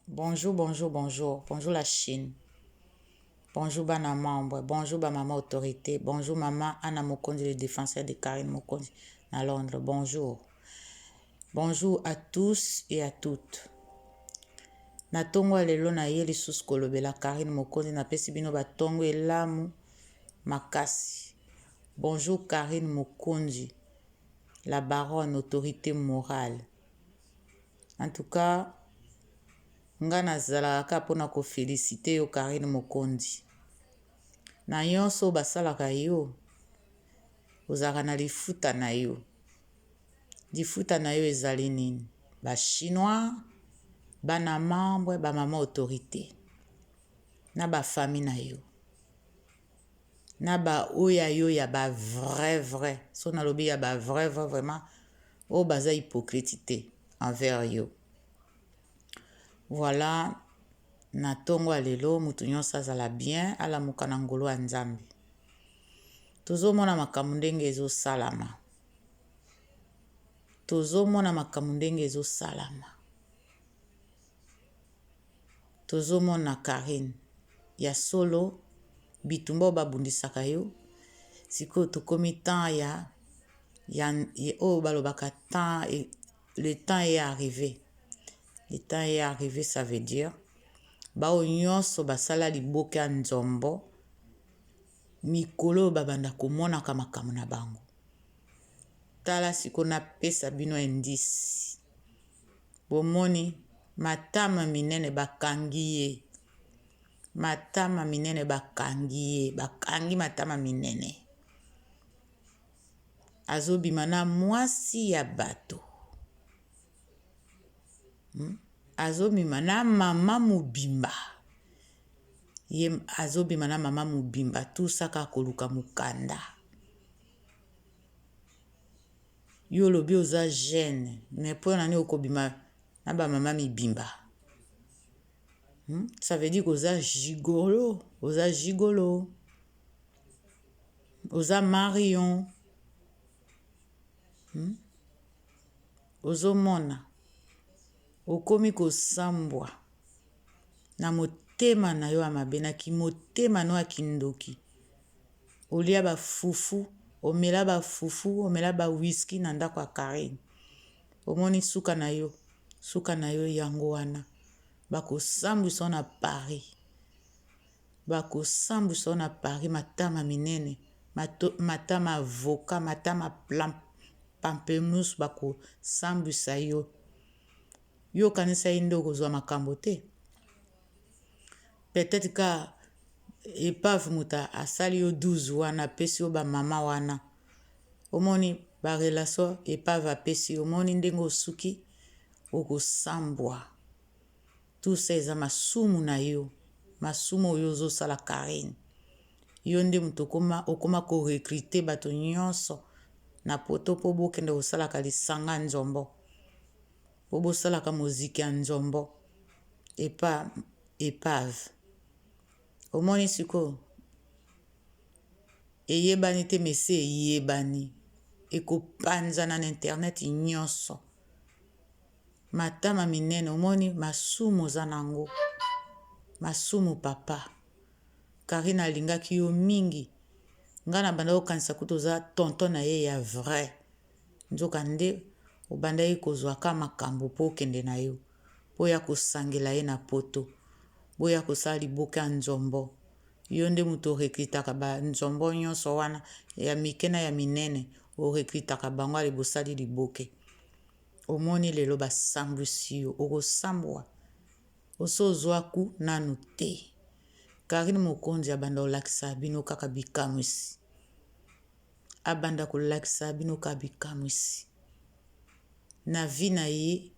Bonjour, bonjour, bonjour. Bonjour la Chine. Bonjour bana membre. Bonjour ba maman autorité. Bonjour maman Anna Mokonzi, le défenseur de Karine Mokonzi à Londres. Bonjour. Bonjour à tous et à toutes. Na tongo ya lelo naye lisusu kolobela Karine Mokonzi, napesi bino batongo elamu makasi. Bonjour Karine Mokonzi, la baronne autorité morale. En tout cas, nga nazalaka kaka mpona kofelicite yo Karine Mokonzi. Na nyonso oyo basalaka yo, ozalaka na lifuta na yo. Lifuta na yo ezali nini? Ba chinois, bana membre, ba mama autorité na ba famille na yo. Na ba oyo ya yo ya ba vrai vrai. So nalobi ya ba vrai vrai vraiment oyo baza hypocrite te envers yo. Voilà, na ntongo ya lelo moto nyonso azala bien, alamuka na ngolu ya Nzambe. Tozomona makambo ndenge ezosalama. Tozomona makambo ndenge ezosalama. Tozomona Karine ya solo bitumba oyo babundisaka yo sikoyo tokomi temps ya ya oyo balobaka temps le temps est arrivé. Le temps est arrivé, ça veut dire baoyo nyonso basala liboke ya nzombo mikolo oyo babanda komonaka makambo na bango. Tala sikoyo napesa bino indice. Bomoni matama minene bakangi ye. Matama minene bakangi ye. Bakangi matama minene. Azobima na mwasi ya bato. Hmm? Azobima na mama mobimba. Ye azobima na mama mobimba tusaka koluka mokanda. Yo olobi oza jeune mais mpo na nini okobima na ba mama mibimba? Hmm? Ça veut dire oza gigolo, oza gigolo. Oza marion. Hmm? Ozomona okomi kosambwa na motema na yo ya mabe na kimotema no ya kindoki. Olia ba fufu, omela ba fufu, omela ba whisky na ndako ya Karine. Omoni suka na yo, suka na yo yango wana. Bakosambwisa yo na Paris. Bakosambwisa yo na Paris matama minene, matama avocat, matama pamplemousse bakosambwisa yo. Yo okanisaki nde okozwa makambo te? Peut-être ka epave moto asali yo 12 wana apesi yo ba mama wana. Omoni ba relation epave apesi yo, omoni ndenge osuki okosambwa. Tout ça eza masumu na yo, masumu oyo ozosala Carine. Yo nde moto okoma okoma ko recruter bato nyonso na poto mpo bokende kosalaka lisanga nzombo. Po bosalaka moziki ya nzombo epa epave. Omoni sikoyo eyebani te mais esi eyebani ekopanzana na internet nyonso. Matama minene omoni masumu oza nango masumu papa. Carine alingaki yo mingi nga na banda kokanisa kutu oza tonton na ye ya vrai. Nzoka nde obandaki kozua ka makambu po okende na yo po oya kosangela ye na poto boya kosala liboke ya nzombo yo nde mutu o recrutaka ba nzombo nionso wana ya mike na ya minene o recrutaka bango ale bosali liboke omoni lelo basambuisi yo okosambua osi ozua coup nanu te Carine mokonzi abanda kolakisa bino kaka bikamwisi. Abanda kolakisa bino ka bikamwisi na vie na ye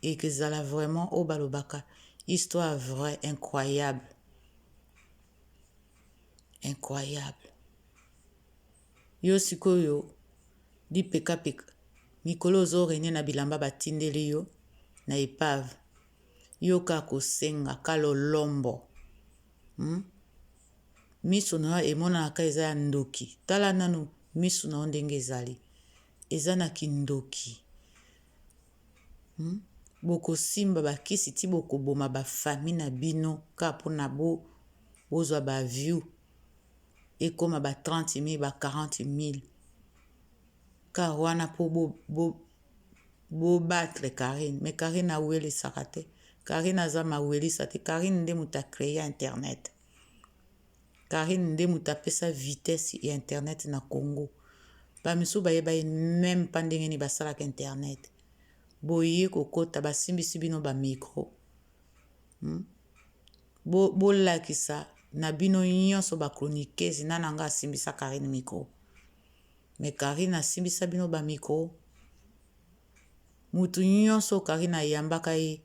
ekezala vraiment oyo balobaka histoire vraie incroyable incroyable yo sikoyo lipekapeka mikolo ozo renie na bilamba batindeli yo na epave yo kaka kosenga ka lolombo hum? Misu na yo emonanaka eza ya ndoki tala nanu misu na yo ndenge ezali eza na kindoki hum? Bokosimba ba kisi ti bokoboma ba famille na bino kaka pona bo bozwa ba view ekoma ba 30.000 ba 40.000 kaka wana po bo, bo, bo battre Carine mais Carine awelisaka te Carine aza mawelisa te Carine nde moto a créa internet Carine nde moto apesa vitesse ya internet na Congo ba misusu bayeba ye meme pa ndenge nini basalaka internet boye kokota basimbisi bino ba micro Bo bolakisa na bino nyonso ba chroniqueuse na nanga asimbisa Carine micro mais Carine asimbisa bino ba micro mutu nyonso Carine ayambaka ye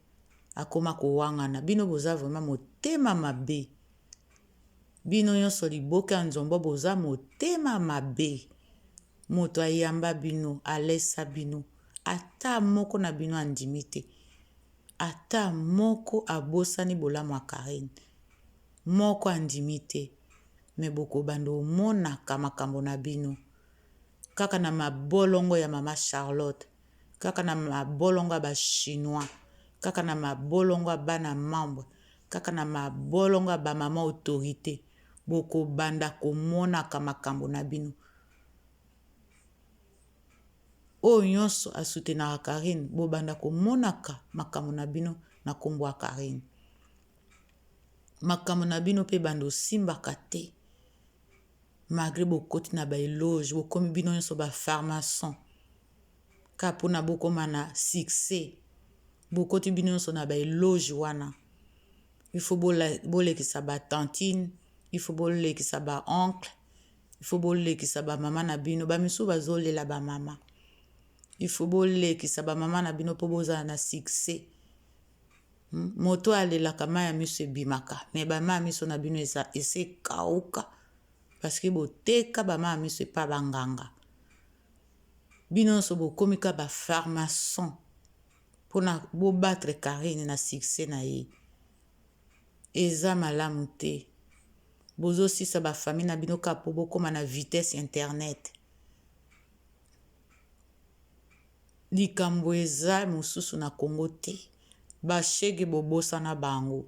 akoma kowangana bino boza vraiment motema mabe bino nyonso liboke ya nzombo boza motema mabe moto ayamba bino alesa bino ata moko na bino andimi te Ata moko abosani bolamu ya Carine moko andimi te mais bokobanda omonaka makambo na bino kaka na mabolongo ya mama Charlotte kaka na mabolongo ya ba chinois kaka na mabolongo ya bana membre kaka na mabolongo ya ba mama autorite bokobanda komonaka makambo na bino. Oyo nyonso a soutenaka Carine bobanda komonaka makambo na bino na kombo ya Carine. Makambo na bino pe ebanda osimbaka te malgre bokoti na ba eloge bokomi bino nyonso ba farmason kaka pona bokoma na succès bokoti bino nyonso na ba eloge wana il faut bolekisa ba tantine il faut bolekisa ba oncle il faut bolekisa ba mama na bino ba misusu bazolela ba mama il faut bolekisa ba mama na bino mpo bozala na succès hmm? Moto alelaka mai ya miso ebimaka me ba mai ya miso na bino eza ese ekauka parce que boteka ba mai ya miso epa banganga bino nyonso bokomi ka ba farmason mpona bobattre Carine na succès na ye eza malamu te. Bozo sisa ba famille na bino kaka po bokoma na vitesse internet. Likambo eza mosusu na Congo te. Ba chegue bobosana bango.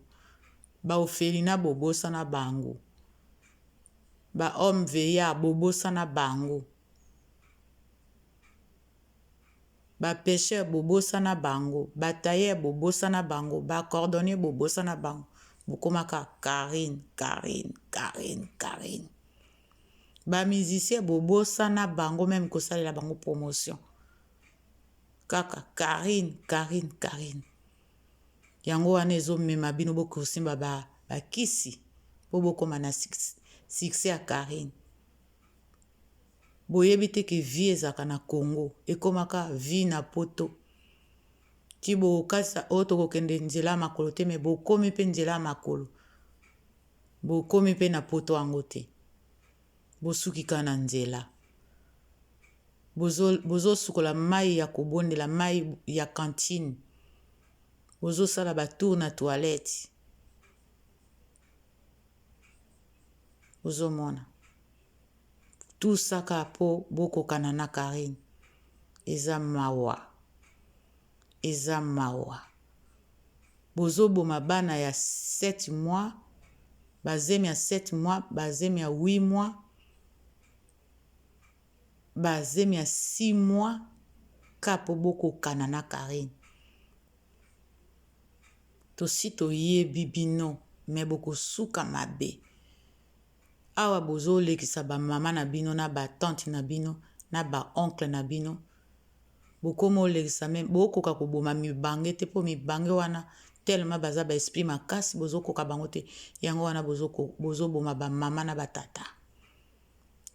Ba orphelinat bobosana bango. Ba homme veillard bobosana bango. Ba pecheurs bobosana bango, ba tailleurs bobosana bango, ba cordonniers bobosana bango, bokoma kaka Carine, Carine, Carine, Carine. Ba musiciens bobosana bango meme kosalela bango promotion. Kaka Carine, Carine, Carine. Yango wana ezomema bino bokosimba ba bakisi po bokoma na succès ya Carine. Boyebi te ke vie ezalaka na Congo ekomaka vie na poto ti bokokasa oyo oh, tokokende nzela ya makolo te me bokomi mpe nzela ya makolo bokomi mpe na poto yango te bosuki kaka na nzela bozosukola bozo mai ya kobondela mai ya cantine bozosala batour na toilette ozomona Tout ça kaka po bokokana na Carine eza mawa eza mawa bozo boma bana ya 7 mois ba zemi ya 7 mois ba zemi ya 8 mois ba zemi ya 6 mois kaka po bokokana na Carine tosi toyebi bino mais bokosuka mabe. Awa bozo lekisa ba mama na bino na ba tante na bino na ba oncle na bino bokomi olekisa meme bokoka koboma mibange te po mibange wana tellement baza ba esprit makasi bozokoka bango te yango wana bozoboma ba mama na ba tata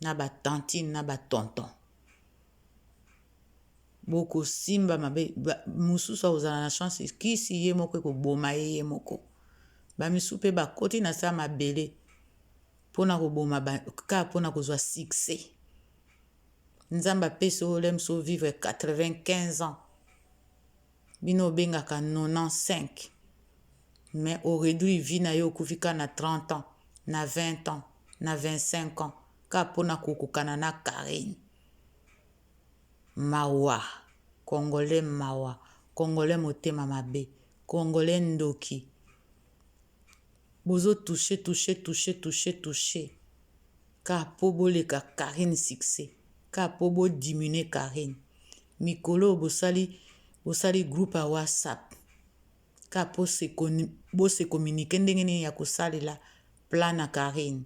na ba tantine na ba tonton bokosimba mabe mosusu akozala na chance kisi ye moko ekoboma ye ye moko bamisusu mpe bakoti na se ya mabele mpona koboma kaka mpona kozwa succès nzambe apesi oyo lemso vivre 95 ans bino obengaka 95 mais oreduire vie na yo okufi kaka na 30 ans na 20 ans na 25 ans kaka mpona kokokana na Carine Mawa congolais mawa. Congolais motema mabe. Congolais ndoki. Bozo touche touche touche touche touche ka po boleka Carine succès ka po bo diminuer Carine mikolo oyo bosali bosali groupe ya WhatsApp ka po bo se communiquer ndenge nini ya kosalela plan na Carine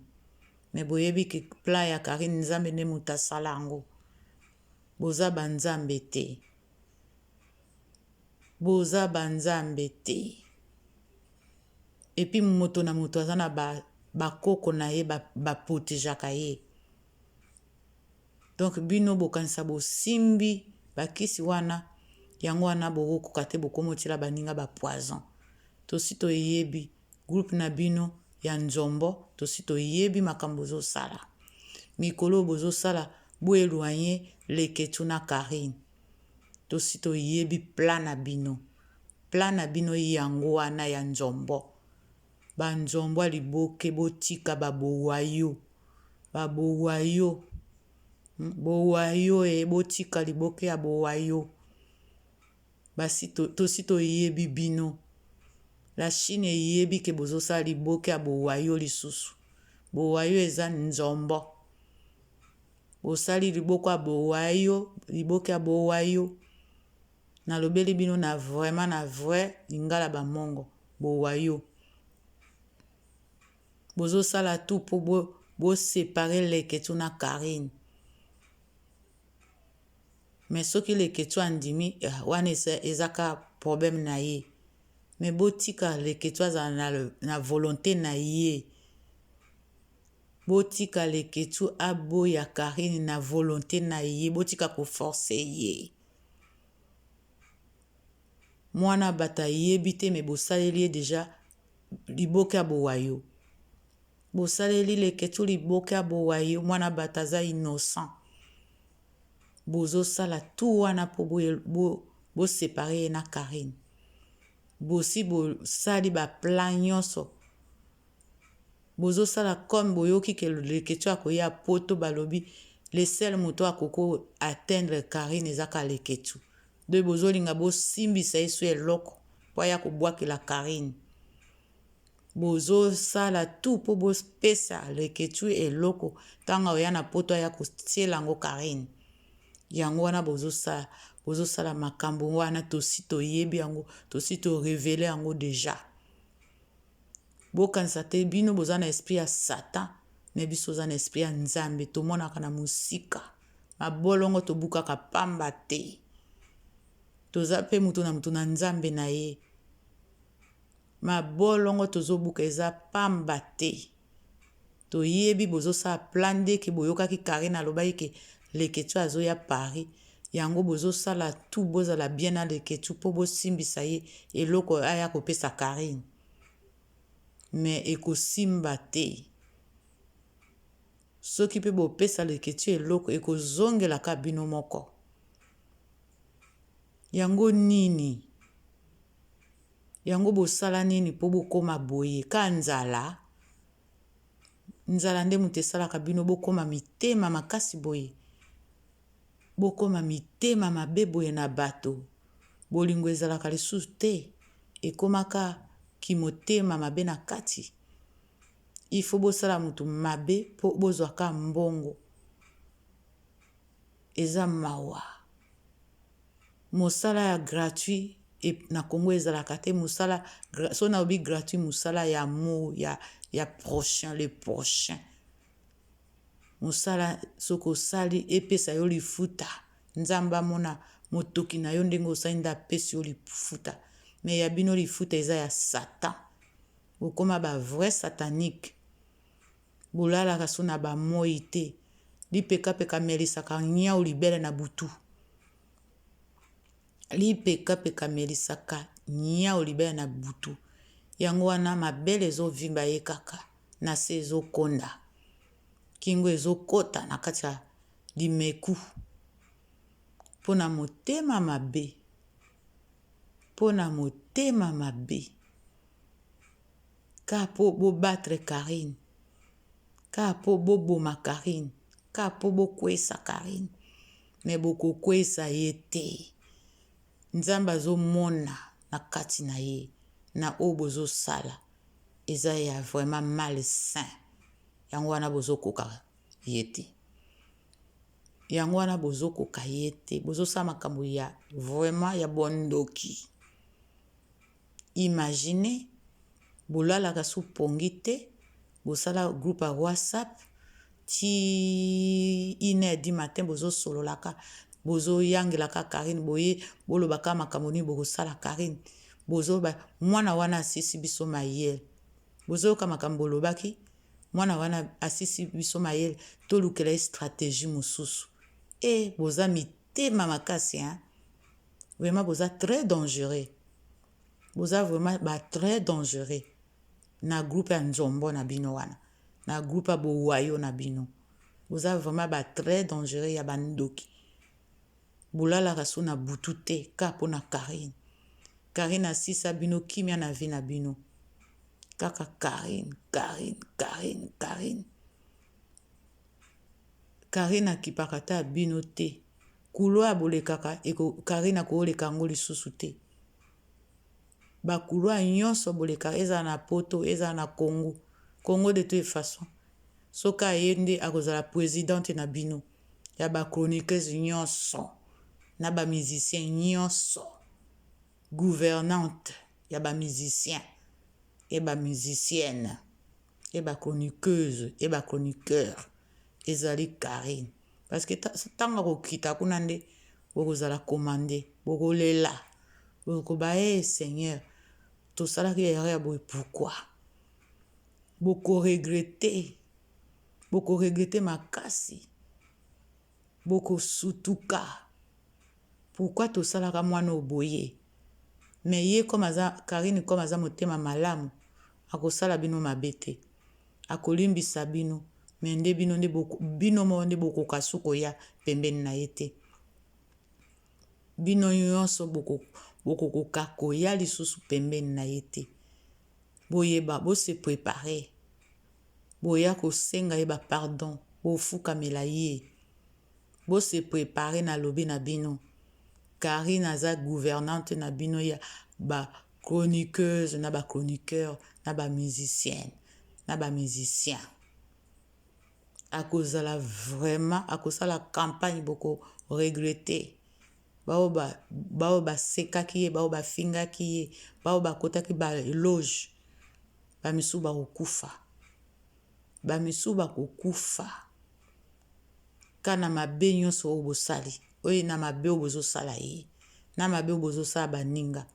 mais boyebi ke plan ya Carine Nzambe nde moto asala yango boza ba Nzambe te boza ba Nzambe te. Et puis moto na moto aza na ba ba koko na ye ba ba protegeaka ye. Donc bino bokanisa bosimbi ba kisi wana yango wana bokokoka te bokomi otiela baninga ba poison. Tosi toyebi groupe na bino ya nzombo tosi toyebi makambo bozosala. Mikolo oyo bozosala bo eloigner Leketshou na Carine. Tosi toyebi plan na bino. Plan na bino yango wana ya nzombo. Ba nzombo ya liboke botika ba bowayo. Ba bowayo. Hmm, bowayo e botika liboke ya bowayo. Basi to, tosi toyebi bino. La Chine eyebi ke bozosala liboke ya bowayo lisusu. Bowayo eza nzombo. Bosali liboko ya bowayo, liboke ya bowayo. Nalobeli bino na vraiment na vrai lingala ba mongo bowayo. Bozo sala tout po bo, bo separer Leketshou na Carine. Mais soki Leketshou andimi eh, wana eza, eza ka problème na ye. Mais botika Leketshou azala na, na volonté na ye. Botika Leketshou aboya Carine na volonte na ye botika ko force ye. Muana batu ayebi te mais bosaleli ye dejà liboke ya bowayo. Bosaleli Leketshou liboke ya bowayo muana batu aza innocent. Bozosala tout wana po bo, bo, bo separer ye na Carine. Bosi bosali ba plan nyonso. Bozo sala comme boyoki ke leketshou akoya poto balobi le seul mutu oyo akoki ko atteindre Carine eza kaka leketshou donc bozo linga bosimbisa ye su eloko po aya kobwakela Carine bozo sala tout po bopesa leketshou eloko tango akoya na poto aya kotiela yango Carine yango wana bozo sala bozo sala makambo wana tosi toyebi yango tosi to revele yango dejà. Bokanisa te bino boza na esprit ya satan mais biso toza na esprit ya nzambe tomonaka na musika mabolongo tobukaka pamba te toza pe mutu na mutu na nzambe na ye mabolongo tozobuka eza pamba te toyebi bozosala plan ndeke boyokaki Carine alobaki ke Leketshou azoya Paris yango bozosala tout bozala bien na Leketshou po bosimbisa ye eloko aya kopesa Carine mais ekosimba te soki pe bopesa Leketshou eloko ekozongela ka bino moko yango nini yango bosala nini po bokoma boye ka nzala nzala nde moto esalaka bino bokoma mitema makasi boye Bokoma mitema mabe boye na bato. Bolingo ezalaka lisusu te. Ekomaka kimotema mabe na kati. Il faut bosala mutu mabe po bozwa ka mbongo. Eza mawa. Mosala ya gratuit na Congo ezalaka te. Mosala, soki nalobi gratuit, mosala ya amour, ya prochain, le prochain. Mosala soki osali epesa yo lifuta nzambe amona motoki na yo ndenge osali nde apesi yo lifuta mais ya bino lifuta eza ya satan bokoma ba vrai satanique bolalaka so na ba moi te lipekapeka amelisaka niau libele na butu lipekapeka amelisaka niau libele na butu yango wana mabele ezovimba ye kaka na se ezokonda Kingo ezo kota na kati ya limeku pona motema mabe pona motema mabe kaka po bo battre Carine kaka po bo boma Carine kaka po bo kweyisa Carine mais boko kweyisa ye te. Nzambe azomona na kati na ye na oyo bozosala eza ya vraiment malsain. Yango wana bozokoka ye te. Yango wana bozokoka ye te. Bozosala makambo ya vraiment ya bondoki. Imaginez bolalaka su pongi te, bosala groupe ya WhatsApp ti 1 heure du matin bozosololaka, bozoyangelaka Carine, boye bolobaka makambo nini bokosala Carine. Bozoba mwana wana asisi biso mayele. Bozoyoka makambo bolobaki, mwana wana asisi biso mayele, tolukela ye stratégie mosusu. E boza mitema makasi hein? Vraiment boza très dangereux. Boza vraiment ba très dangereux na groupe ya nzombo na bino wana, na groupe ya bowayo na bino. Boza vraiment ba très dangereux ya bandoki. Bolalaka so na butu te ka mpona Carine. Carine asisa bino kimia na vie na bino. Kaka Carine, Carine, Carine, Carine. Carine akipaka ata bino te. Couloir bolekaka eko Carine akoleka yango lisusu te. Ba couloir nyonso bolekaka ezala na poto ezala na Congo. Congo de toute façon. Soki aye nde akozala presidente na bino ya ba chroniqueuse nyonso na ba musicien nyonso. Gouvernante ya ba musicien et ba musicienne et ba chroniqueuse et ba chroniqueur ezali Carine. Parce que ntango akokita kuna nde bokozala commande, bokolela, bokoba e Seigneur, tosalaki erreur ya boye pourquoi? Bokoregrete, bokoregrete makasi, bokosutuka. Pourquoi tosalaka mwana oyo boye? Mais ye comme aza Carine comme aza motema malamu, akosala bino mabe te. Akolimbisa bino, mais nde bino nde bino moko nde bokoka su koya pembeni na ye te. Bino nyonso bokokoka koya lisusu pembeni na ye te. Boyeba, bo se preparer. Boya kosenga ye ba pardon, bofukamela ye. Bo se preparer nalobi na bino. Carine aza gouvernante na bino ya ba chroniqueuse na ba chroniqueur na ba musicienne na ba musicien. Akozala vraiment akosala campagne boko regretter. Baoyo basekaki ye, baoyo bafingaki ye, baoyo bakotaki ba loge, ba misusu bakokufa. Ba misusu bakokufa. Ka na mabe nyonso oyo bosali, oyo na mabe oyo bozosala ye, na mabe oyo bozosala baninga.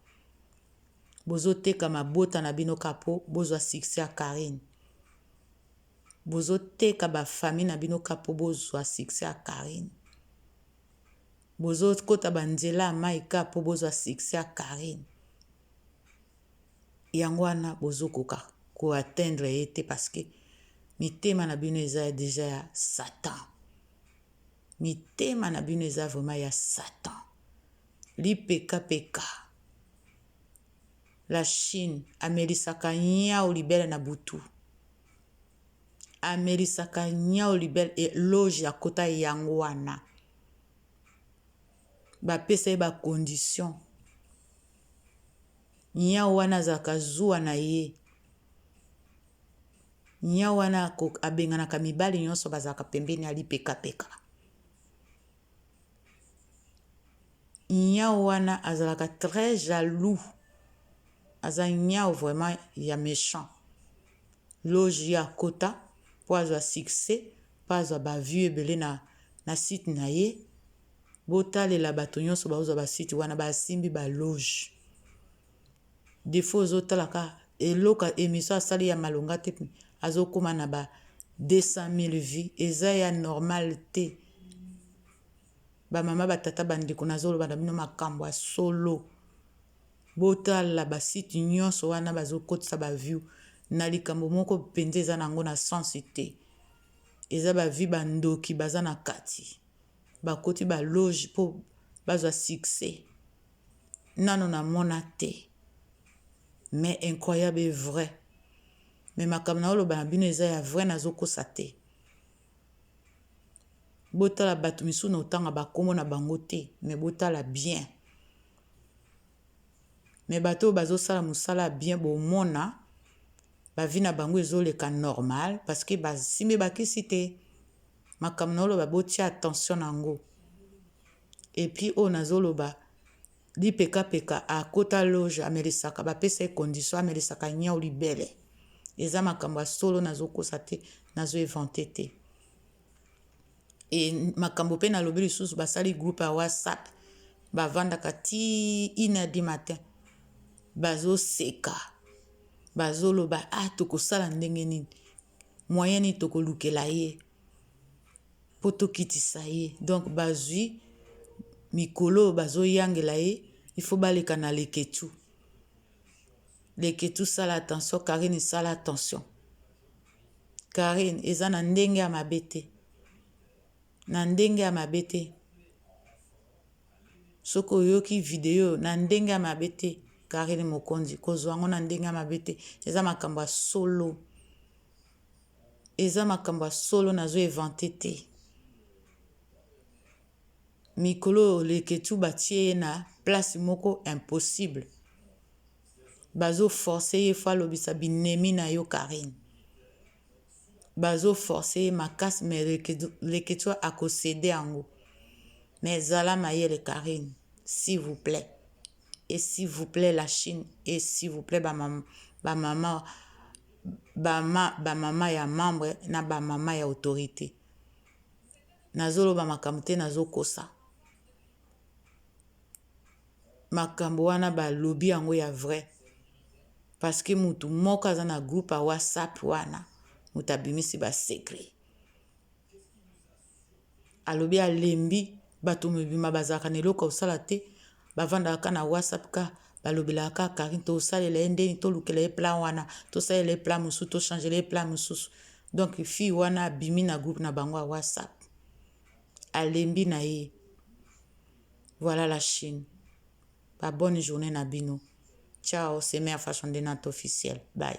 Bozoteka mabota na bino ka po bozwa succès ya Carine. Bozoteka ba famille na bino ka po bozwa succès ya Carine. Bozokota ba nzela ya mayi ka po bozwa succès ya Carine. Yango wana bozokoka ko atteindre ye te parce que mitema na bino eza deja ya Satan. Mitema na bino eza vraiment ya Satan. Lipekapeka. La Chine amelisaka nyau libele na butu. Amelisaka nyau libele e loge akota yango wana. Bapesa ye ba condition. Nyau wana azalaka zuwa na ye. Nyau wana abenganaka mibali nyonso bazalaka pembeni ya lipekapeka. Nyau wana azalaka très jaloux. Aza nyau vraiment ya méchant. Loge ye akota po azwa succès, po azwa ba vues ebele na, na site na ye. Botalela bato nyonso bazwa ba site wana basimbi ba loge. Des fois ozotala ka eloko émission asali ya malonga te azokóma na ba 200 000 vues eza ya normal te. Bamama batata bandeko nazoloba na bino makambo ya solo. Botala ba site nyonso wana bazokotisa ba view na likambo moko mpenza eza nango na sens te. Eza ba vie bandoki baza na kati. Bakoti ba loge mpo bazwa succès. Nano namona te. Mais incroyable et vrai. Mais makambo naoloba na bino eza ya vrai nazokosa te. Botala bato misusu na otanga bakombo na bango te, mais botala bien. Mais bato oyo bazosala mosala ya bien, bomona ba vie na bango ezoleka normal parce que basimbi bakisi te. Makambo naoloba, botia attention na yango. Et puis oyo nazoloba, lipekapeka akota loge, amelisaka, bapesa ye condition, amelisaka nyau libele. Eza makambo ya solo, nazokosa te, nazoinventer te. E makambo mpe nalobi lisusu, basali groupe ya WhatsApp, bavandaka ti 1 heure du matin, bazoseka, bazoloba: "Ah, tokosala ndenge nini? Moyen nini tokolukela ye mpo tokitisa ye?" Donc bazwi mikolo oyo bazoyangela ye, il faut baleka na Leketu. Leketu, sala attention. Karine, sala attention. Karine, eza na ndenge ya mabe te, na ndenge ya mabe te. Soki oyoki video, na ndenge ya mabe te. Karine Mokonzi, kozwa yango na ndenge ya mabe te. Eza makambo ya solo, eza makambo ya solo, nazoinventer te. Mikolo oyo Leketu batie ye na place moko impossible, bazoforcer ye faut alobisa binemi na yo. Karine, bazoforcer ye makasi, mais Leketu akocéder yango. Mais zala mayele, Karine, s'il vous plaît. Et s'il vous plaît la Chine, et s'il vous plaît bamama, bamama, bamama ya membre na bamama ya autorité. Nazoloba makambo te, nazokosa. Makambo wana balobi yango ya vrai, parce que mutu moko aza na groupe ya WhatsApp wana, moto abimisi basecret, alobi alembi. Bato mobima bazalaka na eloko kosala te, bavandaka kaka na WhatsApp, ka balobelaka kaka Karine. Tosalela ye ndeni? Tolukela ye plan wana, tosalela ye plan mosusu, tochangela ye plan mosusu. Donc fille wana abimi na groupe na bango ya WhatsApp, alembi na ye. Voilà la Chine, ba bonne journée na bino. Ciao, c'est Mère Fashion Denat officiel. Bye.